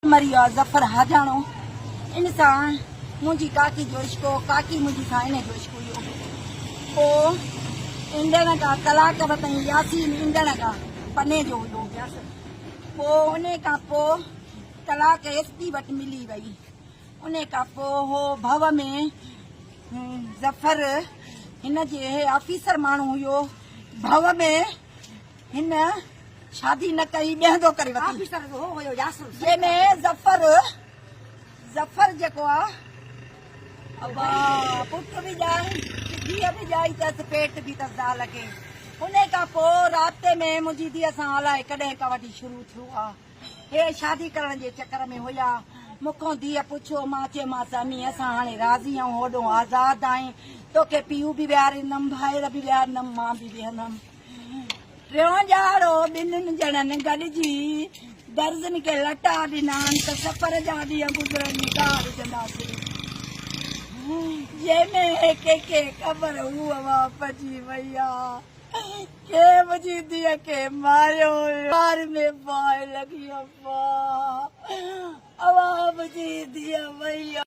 مري ويو آ ظفر حاجاڻو ان سان منهنجي ڪاڪي جو عشق هو ڪاڪي منهنجي سان ان جو عشق هيو پو ايندڻ کان طلاق ورتائين ياسين ايندڻ کان پني جو هيو پو ان کان پو طلاق ايس پي وٽ ملي وئي ان کان پو هو ڀو ۾ ظفر هن جي هي آفيسر ماڻهو هيو ڀو ۾ هن شادي نه ڪئي ٻيهندو ڪري وتي. آفيسر جو هو هيو ياسر. جنهن ۾ ظفر ظفر جيڪو آ ابا پٽ به ڄائي ڌيء به ڄائي اٿس پيٽ به اٿس زال کي انهي کان پو رابطي ۾ منهنجي ڌيء سان الائي ڪڏهن کان وٺي شروع ٿيو آ هي شادي ڪرڻ جي چڪر ۾ هيا مون کان ڌيء پڇيو مان چيومانس امي اسان هاڻي راضي آهيون هوڏو آزاد آهين توکي پيء به ويهاريندم ڀائر به ويهاريندم مان به ويهندم. ٽيون ڄاڙو ٻنهن ڄڻن گڏجي درزن کي لٽا ڏنان ته سفر جا ڏينهن گذرن نڪاح وجهنداسين. جنهن ۾ ڪنهن کي خبر هو اوهان پئجي وئي آ. ڪنهن منهنجي ڌيء کي ماريو هيو. ٻار ۾ باهه لڳي ابا اوهان منهنجي ڌيء وئي آ.